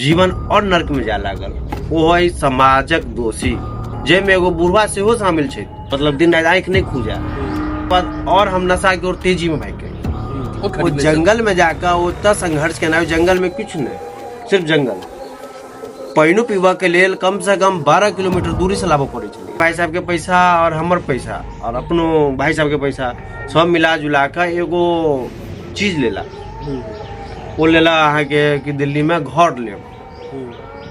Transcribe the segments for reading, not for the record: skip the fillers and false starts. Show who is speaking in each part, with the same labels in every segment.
Speaker 1: जीवन आओर नर्कमे जाय लागल। ओ है समाजक दोषी, जाहिमे एगो बुढ़वा सेहो शामिल छै। मतलब दिन राति आँखि नहि खुजए पर आओर हम नशाके ओर तेजीमे भागि गेल। ओ जंगलमे जाकऽ ओतऽ संघर्ष केनाइ, जंगलमे किछु नहि, सिर्फ जंगल। पानिओ पीबऽके लेल कमसँ कम 12 किलोमीटर दूरीसँ लाबऽ पड़ै छलै। भाइ साहबके पैसा आओर हमर पैसा आओर अपनो भाइ साहबके पैसा सब मिला जुला कऽ एगो चीज लेला। ओ लेला अहाँके कि दिल्लीमे घर लेब,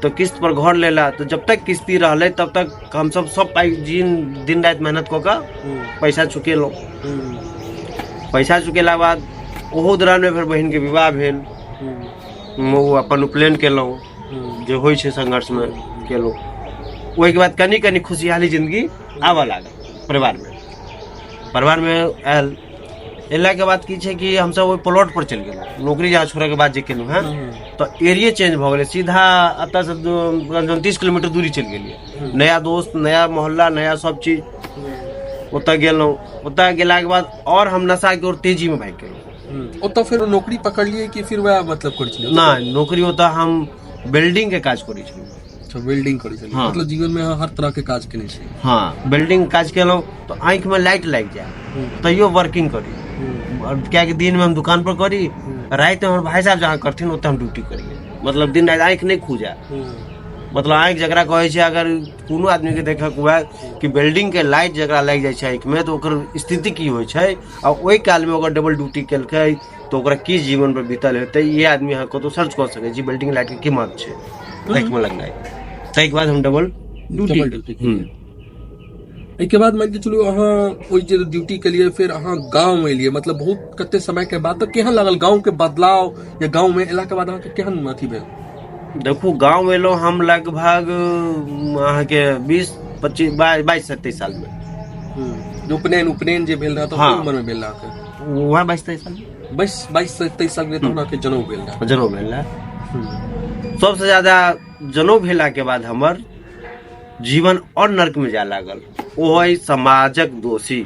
Speaker 1: तऽ किस्त पर घर लेला। तऽ जब तक किस्ती रहलै तब तक हमसब सब पाइ दिन राति मेहनत कऽ कऽ पैसा चुकेलहुँ। पैसा चुकेलाके बाद ओहो दौरानमे फेर बहिनके विवाह भेल, ओ अपन उपनयन केलहुँ, जे होइ छै संघर्षमे केलहुँ। ओहिके बाद कनि कनि खुशहाली जिन्दगी आबऽ लागल परिवारमे। परिवारमे आयल, एलाके बाद की छै कि हमसब ओहि प्लॉट पर चलि गेलहुँ। नौकरी जहाँ छोड़ैके बाद जे केलहुँ हेँ तऽ एरिये चेंज भऽ गेलै। सीधा एतऽसँ 30 किलोमीटर दूरी चलि गेलियै। नया दोस्त, नया मोहल्ला, नया सब चीज। ओतऽ गेलहुँ, ओतऽ गेलाके बाद आओर हम नशाके ओर तेजीमे भागि गेलहुँ।
Speaker 2: ओतऽ फेर नौकरी पकड़लियै कि फिर वएह मतलब करै छलियै?
Speaker 1: नहि, नौकरी ओतऽ हम वेल्डिंगके काज करै छलियै।
Speaker 2: अच्छा, वेल्डिंग करै छलियै।
Speaker 1: हाँ।
Speaker 2: मतलब जीवन में अहाँ हर तरह के काज केने छी।
Speaker 1: हाँ, वेल्डिंग काज केलहुँ तऽ आँखिमे लाइट लागि जाय तैयो वर्किंग करी, आओर कियाकि दिनमे हम दुकान पर करी, रातिमे हमर भाइ साहब जहाँ करथिन ओतऽ हम ड्यूटी करियै। मतलब दिन राति आँखि नहि खुजए। मतलब आँखि जकरा कहै छै, अगर कोनो आदमीके देखक हुए कि वेल्डिंगके लाइट जकरा लागि जाइ छै आँखिमे तऽ ओकर स्थिति की होइ छै, आ ओहि कालमे ओकर डबल ड्यूटी केलकै तऽ ओकरा की जीवन पर बीतल हेतै, ई आदमी अहाँ कतहु सर्च कऽ सकै छी वेल्डिंग लाइटके की महत्व छै आँखिमे लगनाइ। ताहिके बाद हम डबल ड्यूटी।
Speaker 2: Double duty. एहिके बाद मान के चलू अहाँ ओहि जे ड्यूटी केलियै, फेर अहाँ गाँव एलियै, मतलब बहुत कते समय के बाद, तऽ केहन लागल गाँव के बदलाव या गाँव में एला के बाद अहाँके केहन अथी भेल?
Speaker 1: देखू, गाँव एलहुँ हम लगभग अहाँके 20 25 22 23 सालमे।
Speaker 2: उपनयन उपनयन जे भेल रहै तऽ
Speaker 1: हाँ।
Speaker 2: कोन उम्र में भेल रहै अहाँके?
Speaker 1: वएह 22 23 साल।
Speaker 2: 22 23 साल के तहन अहाँके जनउ भेल रहै।
Speaker 1: जनउ भेल रहै। सबसँ ज्यादा जनउ भेलाके बाद हमर जीवन आओर नर्कमे जाय लागल। ओ है समाजक दोषी।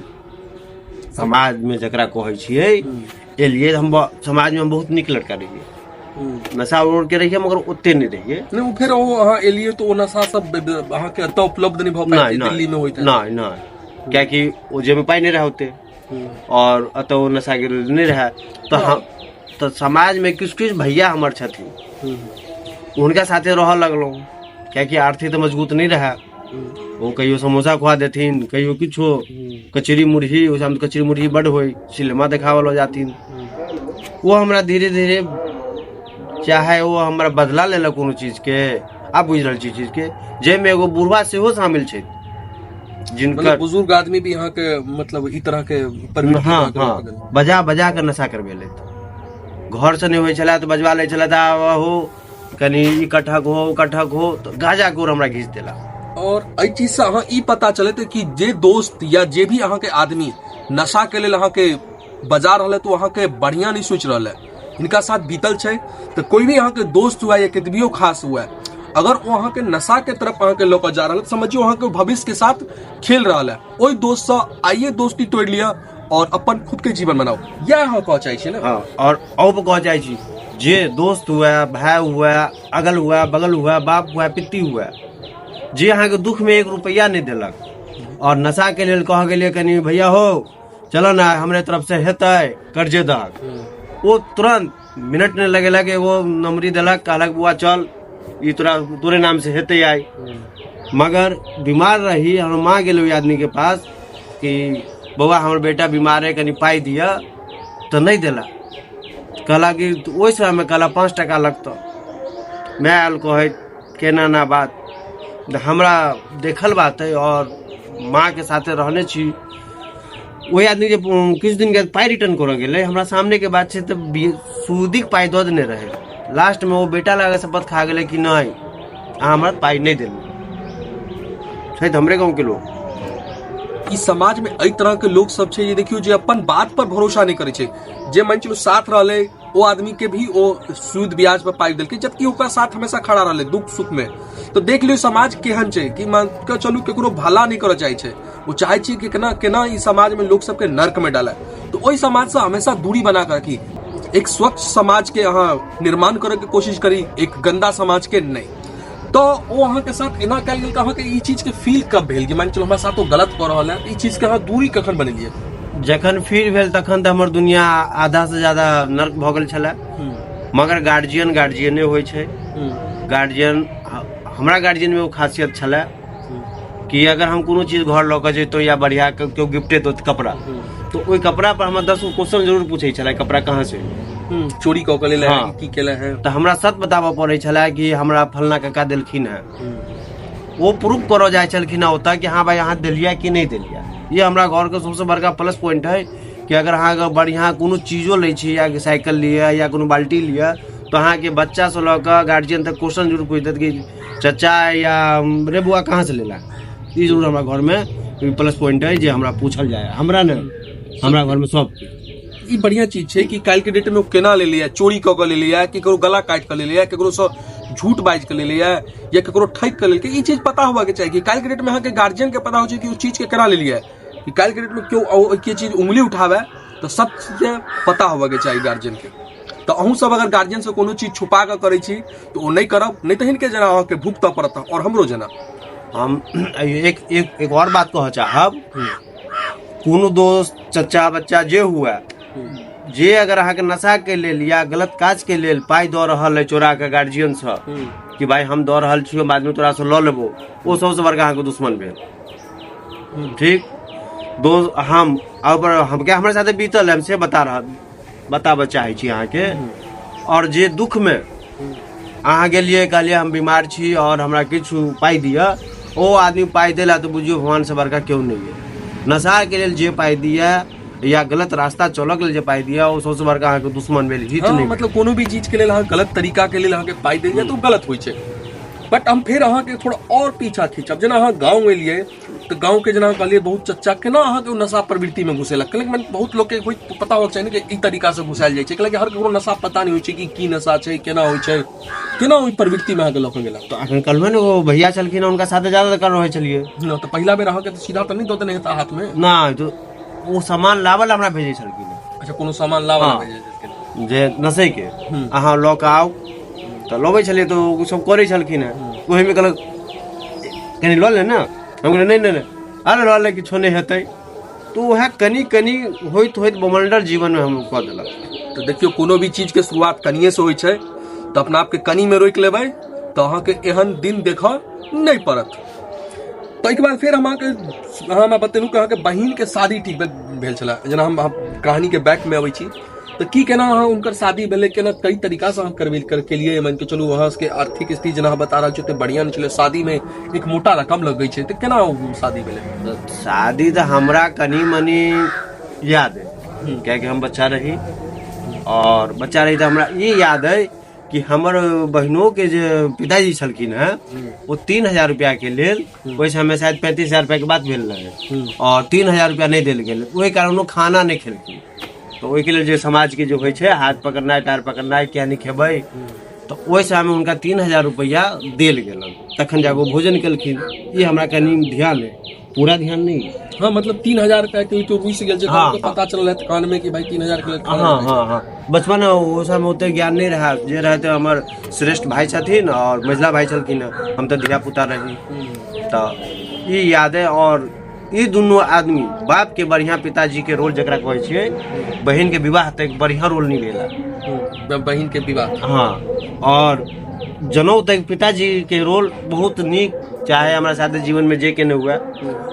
Speaker 1: समाजमे जकरा कहै छियै, एलियै हम समाजमे हम बहुत नीक लड़का रहियै। नशा उर के रहियै मगर ओते नहि रहियै।
Speaker 2: नहि, ओ फेर ओ अहाँ एलियै तऽ ओ नशा सब अहाँके एतऽ उपलब्ध नहि भऽ
Speaker 1: नहि
Speaker 2: पाबि
Speaker 1: नहि
Speaker 2: दिल्ली मे होइत हैत।
Speaker 1: नहि नहि, कियाकि ओ जेबमे पाइ नहि रहै ओते आओर एतऽ ओ नशा के नहि रहै। तऽ हम तऽ समाजमे किछु किछु भैया हमर छथिन, हुनका साथे रहऽ लगलहुँ, कियाकि आर्थिक तऽ मजबूत नहि रहै। ओ कहियो समोसा खुआ देथिन, कहियो किछो, कचरी मुरही। ओहि समय कचरी मुरही बड्ड होइ, सिनेमा देखाबऽ लऽ जाथिन। ओ हमरा धीरे धीरे, चाहे ओ हमरा बदला लेलक कोनो चीजके, आब बुझि रहल छी चीजके, जाहिमे एगो बुढ़वा सेहो शामिल छै जिनकर
Speaker 2: मतलब बुजुर्ग आदमी भी अहाँके मतलब ई तरह के प्रवृत्ति
Speaker 1: हाँ,
Speaker 2: अहाँके
Speaker 1: हाँ,
Speaker 2: भऽ गेल।
Speaker 1: बजा बजा कऽ नशा करबेलथि। घरसँ नहि होइ छलै तऽ बजवा लै छलै, तऽ आब हो कनि ई कटहक हो, ओ कटहक हो, तऽ गाजा गोर हमरा घीच देला।
Speaker 2: और एहि चीज से अहाँ ई पता चलत कि जे दोस्त या जे भी अहाँके आदमी नशा के लेल अहाँके बजा रहल है तो अहाँके बढ़िया नहीं सोच रहल है, हिनका साथ बीतल छै। तऽ कोई भी अहाँके दोस्त हुआ या केतबियो खास हुआ, अगर ओ अहाँके नशा के तरफ अहाँके लऽ कऽ जा रहल है, तऽ समझियौ अहाँके भविष्य के साथ खेल रहल है। ओहि दोस्त से आइए दोस्ती तोड़ि लिअ और अपन खुद के जीवन बनाउ, यह अहाँ कहऽ चाहै छी ने?
Speaker 1: हाँ, और अहू कहऽ चाहै छी, जे दोस्त हुए, भाय हुए, अगल हुए, बगल हुए, बाप हुए, पित्ती हुए, जे अहाँके दुखमे 1 रुपैआ नहि देलक और नशा के लेल कह गेलियै कनि भैया हो चलो ना हमरे तरफ से हेतै कर्जे दहक, ओ तुरंत मिनट नहि लगेलक, एगो नमरी देलक, कहलक बुआ चल ई तोरा तोरे नाम से हेतै आइ। मगर बीमार रही, हमर माँ गेल ओहि आदमीके पास कि बौआ हमर बेटा बीमार है, कनि पाइ दिअ, तऽ नहि देला। कहला कि ओहि समयमे कहला 5 टाका लगतौ। माय आयल कहैत केना ना बात, तऽ हमरा देखल बात है और माँके साथे रहने छी। ओहि आदमी जे किछु दिन के पाइ रिटर्न करऽ गेलै, हमरा सामने के बात छै, तऽ सूदीके पाइ दऽ देने रहै। लास्टमे ओ बेटा लगा शपथ खा गेलै कि नहि, अहाँ हमरा पाइ नहि देलहुँ। छै तऽ हमरे गाँवके लोक।
Speaker 2: ई समाज में एहि तरह के लोग सब छै जे देखियौ जे अपन बात पर भरोसा नहीं करै छै। जे मान चलू साथ रहलै ओ आदमी के भी ओ सूद ब्याज पर पाइ देलकै, जबकि ओकरा साथ हमेशा खड़ा रहलै दुख सुख में। तो देख लियौ समाज केहन छै कि मान के चलू केकरो भला नहीं करऽ चाहै छै, ओ चाहै छै कि केना केना ई समाज में लोग सबके नर्क में डाले। तो ओहि समाज से हमेशा दूरी बना के रखी। एक स्वच्छ समाज के अहाँ निर्माण करे के कोशिश करी, एक गंदा समाज के नहि। तऽ ओ अहाँके साथ एना कयल गेल तऽ अहाँके ई चीज के फील कब भेल कि मान चलू हमरा साथ ओ गलत कऽ रहल है, ई चीज के अहाँ दूरी कखन बनेलियै?
Speaker 1: जखन फील भेल तखन तऽ हमर दुनिया आधा से ज्यादा नर्क भऽ गेल छलै। मगर गार्जियन गार्जियने होइ छै। गार्जियन, हमरा गार्जियन में ओ खासियत छलै कि अगर हम कोनो चीज घर लऽ कऽ जैतहुँ या बढ़िया केओ गिफ्टे दत कपड़ा, तो ओहि कपड़ा पर हमरा 10 गो क्वेश्चन जरूर पूछै छलै, कपड़ा कहाँ से
Speaker 2: चोरी कऽ के लेले है, की केले है।
Speaker 1: तऽ हमरा सच बताबऽ पड़ै छलै कि हमरा फलना काका देलखिन हेँ। ओ प्रूफ करऽ जाइ छलखिन हेँ ओतऽ कि हाँ भाई अहाँ देलियै कि नहि देलियै। ई हमरा घरके सबसँ बड़का प्लस पॉइंट है कि अगर अहाँ बढ़िआँ कोनो चीजो लै छी या साइकिल लिअ या कोनो बाल्टी लिअ, तऽ अहाँके बच्चासँ लऽ कऽ गार्जियन तक क्वेश्चन जरूर पूछि देत कि चचा या रे बौआ कहाँ से लेला। ई जरूर हमरा घरमे प्लस पॉइंट है जे हमरा पूछल जाय, हमरा नहि, हमरा घरमे सब।
Speaker 2: ई बढ़िया चीज छै कि काल्हि के डेट में ओ केना लेलैया, चोरी कऽ के लेलैया, केकरो गला काटि कऽ लेलैया, केकरो सँ झूठ बाजि कऽ लेलैया या केकरो ठकि कऽ लेलकै। ई चीज पता होबाक चाही कि काल्हि के डेट में अहाँके गार्जियन के पता होइ छै कि ओ चीज के केना लेलियै, कि काल्हि के डेट में केओ ओहिके चीज उंगली उठाबै तऽ सब चीज के पता होबाक चाही गार्जियन के। तऽ अहूँ सब अगर गार्जियन से कोनो चीज छुपा कऽ करै छी तऽ ओ नहि करब, नहि तऽ हिनके जेना अहाँके भुगतऽ पड़त आओर हमरो जेना।
Speaker 1: हम एक एक एक और बात कहऽ चाहब, कोनो दोस्त चचा बच्चा जे हुए, जे अगर अहाँके नशा के लेल या गलत काज के लेल पाइ दऽ रहल है चोरा के गार्जियन सँ कि भाई हम दऽ रहल छियौ, बाद में तोरा से लऽ लेबो, ओ सबसे बड़का अहाँके दुश्मन भेल। ठीक दोस्त, हम और हम क्या हमरा साथे बीतल है, हम से बता रहल बताबऽ चाहै छी अहाँके। और जे दुख में अहाँ गेलियै कहलियै हम बीमार छी और हमरा किछु पाइ दिअ, ओ आदमी पाइ देला तऽ बुझियौ भगवान से बड़का केओ नहि है। नशा के लेल जे पाइ दिअ या गलत रास्ता चलऽ के लेल जे पाइ दिअ, ओ सबसे बड़का अहाँके दुश्मन भेल, हित
Speaker 2: नहि। मतलब कोनो भी चीज के लेल अहाँ गलत तरीका के लेल अहाँके पाइ देल जाय तऽ ओ गलत होइ छै। बट हम फेर अहाँके थोड़ा और पीछा खींचब, जेना अहाँ गाँव एलियै तऽ गाँव के जेना कहलियै बहुत चच्चा केना अहाँके ओ नशा प्रवृत्ति में घुसेलक? कैलाकि मने बहुत लोक के कोई पता होबाक चाही ने कि ई तरीका से घुसायल जाइ छै, कैलाकि हर ककरो नशा पता नहि होइ छै कि की नशा छै, केना होइ छै, केना ओहि प्रवृत्ति में अहाँके लऽ कऽ गेला?
Speaker 1: तऽ अखन कहलहुँ ने ओ भैया छलखिन, हुनका साथे ज्यादा कर रहै छलियै।
Speaker 2: नहि तऽ पहिला बेर अहाँके तऽ सीधा तऽ नहि दऽ देने हेता हाथ में?
Speaker 1: नहि, तऽ ओ सामान लाबऽ लए हमरा भेजै छलखिन।
Speaker 2: अच्छा, कोनो सामान लाबऽ लए भेजै छलखिन
Speaker 1: जे नशे के अहाँ लऽ कऽ आउ, तऽ लबै छलियै तऽ ओ सब करै छलखिन हेँ। ओहिमे कहलक कनि लऽ ले ने, हम कहलियै नहि नहि नहि, अरे लऽ ले, किछो नहि हेतै। तऽ उएह कनि कनि होइत होइत बमंडर जीवनमे हम कऽ देलक।
Speaker 2: तऽ देखियौ, कोनो भी चीजके शुरुआत कनिएसँ होइ छै, तऽ अपना आपके कनिमे रोकि लेबै तऽ अहाँके एहन दिन देखऽ नहि पड़त। ताहिके बाद फेर हम अहाँके, अहाँ हमरा बतेलहुँ कि अहाँके बहिनके शादी ठीक भेल छलै। जेना हम कहानीके बैकमे अबै छी तऽ की केना अहाँ हुनकर शादी भेलै, केना कई तरीकासँ अहाँ करबे केलियै? मानि कऽ चलू अहाँ सबके आर्थिक स्थिति जेना अहाँ बता रहल छी ओते बढ़िआँ नहि छलै, शादीमे एक मोटा रकम लगै छै, तऽ केना ओ शादी भेलै?
Speaker 1: शादी तऽ हमरा कनि मनि याद है, कियाकि हम बच्चा रही और बच्चा रही तऽ हमरा ई याद है कि हमर बहिनो के जे पिताजी छलखिन हेँ ओ 3000 रुपया के लेल, ओहि समय शायद 35,000 रुपया के बात भेल रहै और 3000 रुपया नहि देल गेल, ओहि कारण ओ खाना नहि खेलखिन। तऽ ओहिके लेल जे समाजके जे होइ छै हाथ पकड़नाइ पैर पकड़नाइ, किया नहि खेबै, तऽ ओहि समयमे हुनका 3000 रुपैआ देल गेलनि, तखन जाकऽ ओ भोजन केलखिन। ई हमरा कनि ध्यान अइ, पूरा ध्यान नहीं है।
Speaker 2: हाँ, मतलब 3000 रुपया के लिए तो रुस गेल छै।
Speaker 1: हाँ,
Speaker 2: तो पता चलल है कान में कि भाई 3000 के लिए खाना
Speaker 1: हाँ
Speaker 2: नहीं खाइ
Speaker 1: हाँ हाँ, बचपन ओ समय ओते ज्ञान नहीं रहा, जे रहते हमर श्रेष्ठ भाई छथिन और मझिला भाई छलखिन, हम तऽ धिया पुता रही। तऽ ई याद है। और ई दुनू आदमी बाप के बढ़िया पिताजी के रोल जकरा कहै छियै, बहिन के विवाह तक बढ़िया रोल निभेला।
Speaker 2: बहिन के विवाह।
Speaker 1: हाँ, और जनउ तक पिताजी के रोल बहुत नीक, चाहे हमरा साथे जीवन में जे केने हुए,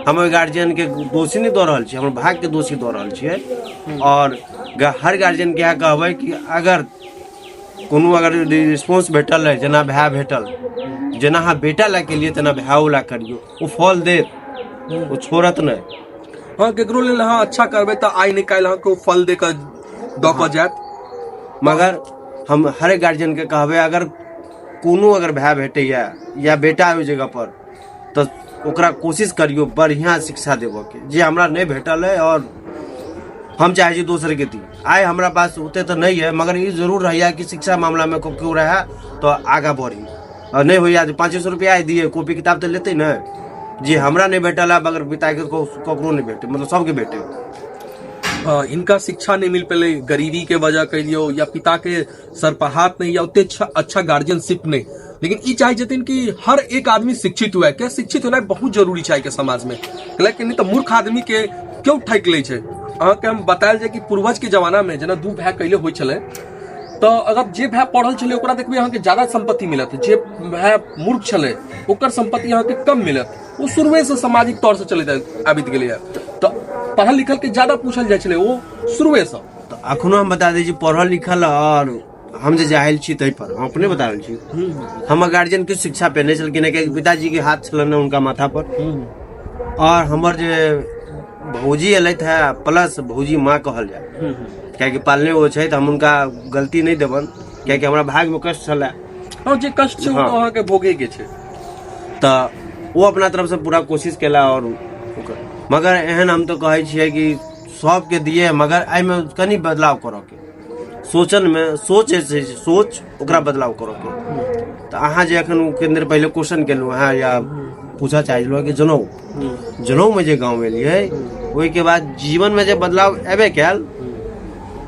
Speaker 1: हम ओहि गार्जियन के दोषी नहि दऽ रहल छी, हमर भाग्य के दोषी दऽ रहल छियै। और हर गार्जियन के इएह कहबै कि अगर कोनो अगर रिस्पॉन्स भेटल है, जेना भाय भेटल, जेना अहाँ बेटा लए केलियै तेना भायो लए करियौ, ओ फल देत, ओ छोड़त नहि।
Speaker 2: हाँ, केकरो लेल अहाँ अच्छा करबै तऽ आइ नहि काल्हि अहाँके ओ फल दे कऽ दऽ कऽ जायत।
Speaker 1: मगर हम हरेक गार्जियन के कहबै, अगर कोनो अगर भाय भेटैया या बेटा ओहि जगह पर, तऽ ओकरा कोशिश करियौ बढ़िआँ शिक्षा देबऽके, जे हमरा नहि भेटल अइ और हम चाहै छी दोसरके दी। आइ हमरा पास ओते तऽ नहि अइ, मगर ई जरूर रहैया कि शिक्षा मामलामे केओ रहए तऽ आगाँ बढ़ी। और नहि होइया जे 500 रुपया आइ दियै, कॉपी किताब तऽ लेतै ने, जे हमरा नहि भेटल है मगर पिताके ककरो नहि भेटै, मतलब सबके भेटै।
Speaker 2: हाँ, इनका शिक्षा नहीं मिल पेले गरीबी के वजह कह लियो या पिता के सर पर हाथ नहीं या उतने अच्छा अच्छा गार्जियनशिप नहीं, लेकिन ई चाहे छथिन कि हर एक आदमी शिक्षित हुए, क्या शिक्षित होना बहुत जरूरी छै के समाज में, लेकिन नहीं तो मूर्ख आदमी के क्यों ठकि लै छै। अहाँके हम बतायल जाय कि पूर्वज के जमाना में जेना दू भाय कैले होइ छलै, तऽ अगर जे भाय पढ़ल छलै ओकरा देखबै अहाँके ज्यादा संपत्ति मिलत, जे भाय मूर्ख छलै ओकर संपत्ति अहाँके कम मिलत। ओ शुरुए से सामाजिक तौर से चलैत आबि गेलैए, तऽ पढ़ल लिखल के ज्यादा पूछल जाइ छलै ओ शुरुए से।
Speaker 1: तऽ अखनो हम बता दै छी, पढ़ल लिखल और हम जे जाहिल छी ताहि पर हम अपने बता रहल छी। हमर गार्जियन किछु शिक्षा पेने छलखिन हँ, कियाकि पिताजी के हाथ छलनि हुनका माथा पर, और हमर जे भौजी एलथि है प्लस भौजी माँ कहल जाय, कियाकि पालने ओ छै, तऽ हम हुनका गलती नहि देबनि, कियाकि हमरा भाग्यमे कष्ट छलै।
Speaker 2: हँ, जे कष्ट छै ओ तऽ अहाँके भोगे के छै।
Speaker 1: तऽ ओ अपना तरफसँ पूरा कोशिश केला और ओकर, मगर एहन हम तऽ कहै छियै कि सबके दिए, मगर एहिमे कनि बदलाव करऽके सोचनमे, सोच जे छै, सोच ओकरा बदलाव करऽके। तऽ अहाँ जे एखन केन्द्र पहिले क्वेश्चन केलहुँ अहाँ या पूछऽ चाहलहुँ कि जनउ जनउमे जे गाँव एलियै ओहिके बाद जीवनमे जे बदलाव अयबे कयल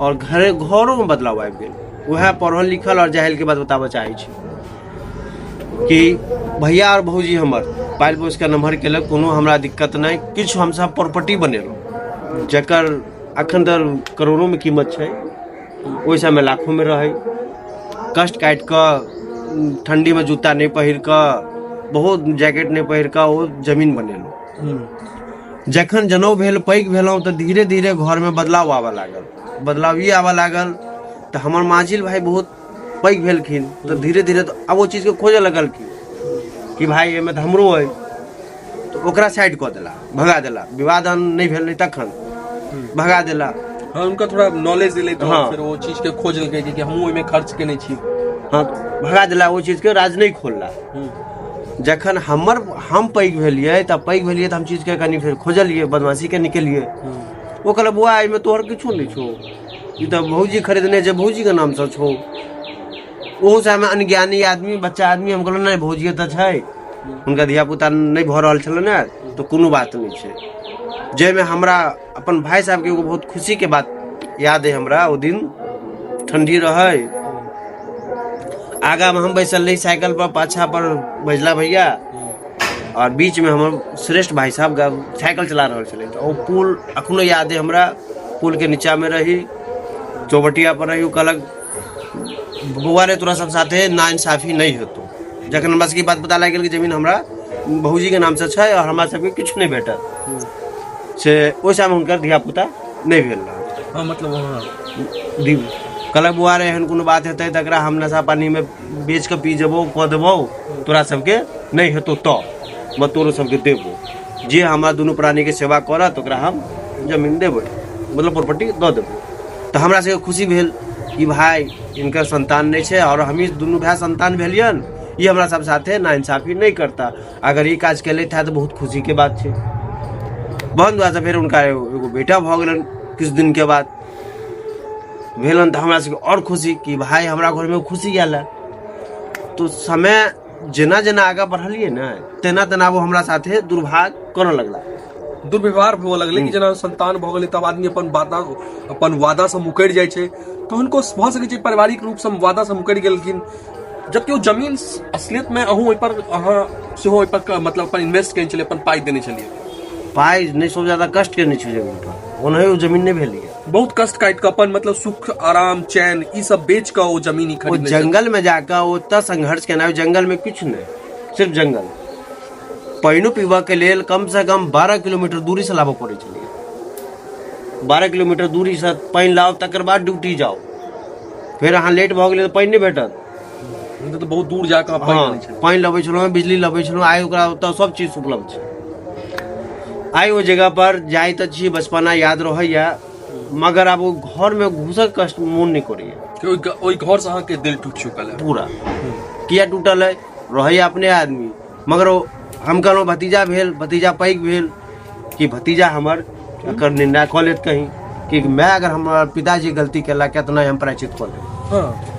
Speaker 1: और घरे घरोमे बदलाव आबि गेल। उएह पढ़ल लिखल और जाहिलके बात बताबऽ चाहै छी कि भैया और भौजी हमर पालि पोसि कऽ नमहर केलक, कोनो हमरा दिक्कत नहि किछु। हमसब प्रॉपर्टी बनेलहुँ जकर अखन तऽ करोड़ोमे कीमत छै, ओहि समयमे लाखोमे रहै। कष्ट काटि कऽ, ठण्डीमे जूता नहि पहिर कऽ, बहुत जैकेट नहि पहिर कऽ ओ जमीन बनेलहुँ। जखन जनउ भेल, पैघ भेलहुँ, तऽ धीरे धीरे घरमे बदलाव आबऽ लागल। बदलाव ई आबऽ लागल तऽ हमर माझिल भाय बहुत पैघ भेलखिन, तऽ धीरे धीरे तऽ आब ओ चीजके खोजऽ लगलखिन कि भाय एहिमे तऽ हमरो अइ, तऽ ओकरा साइड कऽ देला, भगा देला। विवाह दान नहि भेल नहि तखन भगा देला।
Speaker 2: हाँ, उनका थोड़ा नॉलेज एलै तऽ फिर ओ चीज के खोज लेलकै कि हमहूँ ओहिमे खर्च केने छी।
Speaker 1: हाँ, भगा देला ओहि चीजके, राज नहि खोलला। जखन हमर हम पैघ भेलियै तऽ पैघ भेलियै तऽ हम चीजके कनि फेर खोजलियै, बदमाशी कनि केलियै। ओ कहलक, बौआ, एहिमे तोहर किछो नहि छौ, ई तऽ भौजी खरीदने छै, भौजीके नामसँ छौ। ओहो समयमे अनज्ञानी आदमी, बच्चा आदमी, हम कहलहुँ, नहि, भौजिए तऽ छै, हुनका धियापुता नहि भऽ रहल छलनि ने, तऽ कोनो बात नहि छै। जाहिमे हमरा अपन भाय साहबके एगो बहुत खुशीके बात याद अइ हमरा। ओ दिन ठण्डी रहै, आगामे हम बैसल रही साइकिल पर, पाछा पर बजला भैया और बीचमे हमर श्रेष्ठ भाई साहब साइकिल चला रहल छलै। तऽ ओ पुल अखनो याद अइ हमरा, पुलके नीचाँमे रही, चौबटिया पर रही। ओ कहलक, बौआ रे, तोरा सब साथे ना इंसाफी नहि हेतौ। जखन हमरा सबके ई बात पता लागि गेल कि जमीन हमरा भौजीके नामसँ छै और हमरा सबके किछु नहि भेटत, से ओहि समयमे हुनकर धियापुता नहि भेल रहै।
Speaker 2: हाँ, मतलब वहाँ
Speaker 1: कहलक, बौआ रे, एहन कोनो बात हेतै तकरा हम नशा पानीमे बेच कऽ पी जेबौ, कऽ देबौ, तोरा सबके नहि हेतौ तऽ म तोरो सबके देबो। जे हमरा दुनू प्राणीके सेवा करत ओकरा हम जमीन देबै, मतलब प्रॉपर्टी दऽ देबै। तऽ हमरा सबके खुशी भेल कि भाय हिनकर संतान नहि छै आओर हमही दुनू भाय संतान भेलियनि, ई हमरा सब साथे नाइंसाफी नहि करता। अगर ई काज केलथि है तऽ बहुत खुशीके बात छै। बहन दुआसँ फेर हुनका एगो बेटा भऽ गेलनि। किछु दिनके बाद भेलनि तऽ हमरा सबके आओर खुशी कि भाय हमरा घरमे खुशी आयल है। तो समय जेना जेना आगाँ बढ़लियै ने, तेना तेना वो हमरा साथे दुर्भाग करऽ लगला,
Speaker 2: दुर्व्यवहार हुअ लगलै कि जेना संतान भऽ गेलै तब आदमी अपन वादा अपन वादासँ मुकरि जाइ छै, तऽ हुनको भऽ सकै छै पारिवारिक रूपसँ वादासँ मुकरि गेलखिन, जबकि ओ जमीन असलियतमे अहूँ ओहिपर अहाँ सेहो ओहिपर मतलब अपन इन्वेस्ट केने छलियै, अपन पाइ देने छलियै।
Speaker 1: पाइ नहि, सब ज्यादा कष्ट केने छी जमीन पर, ओनाहि ओ जमीन नहि भेलैए।
Speaker 2: बहुत कष्ट काटि कऽ अपन मतलब सुख आराम चैन ई सब बेच कऽ ओ जमीन ई
Speaker 1: ओ
Speaker 2: खरीदने छलै।
Speaker 1: जंगल में जाकऽ ओतऽ संघर्ष केनाइ, जंगल में किछु नहि, सिर्फ जंगल। पानिओ पीबऽके लेल कमसँ कम 12 किलोमीटर दूरीसँ लाबऽ पड़ै छलै। 12 किलोमीटर दूरीसँ पानि लाउ, तकर बाद ड्यूटी जाउ। फेर अहाँ लेट भऽ गेलै तऽ पानि नहि भेटत।
Speaker 2: हुनका तऽ बहुत दूर जाकऽ पानि
Speaker 1: हँ
Speaker 2: आनै छलै।
Speaker 1: पानि लबै छलहुँ, बिजली लबै छलहुँ। आइ ओकरा ओतऽ सब चीज उपलब्ध छै। आइ ओ जगह पर जाइ तऽ छी, बचपना याद रहैया, मगर आब ओ घरमे घुसक कष्ट मोन नहि करैया।
Speaker 2: कि ओहि घरसँ अहाँके दिल टूटि चुकल है?
Speaker 1: पूरा किया टूटल है, रहैया अपने आदमी, मगर ओ हम कहलहुँ भतीजा भेल, भतीजा पैघ भेल कि भतीजा हमर एकर निर्णय कऽ लेत कहीं कि मैं अगर हमर पिताजी गलती केला केतना हम प्रायश्चित कऽ लेब।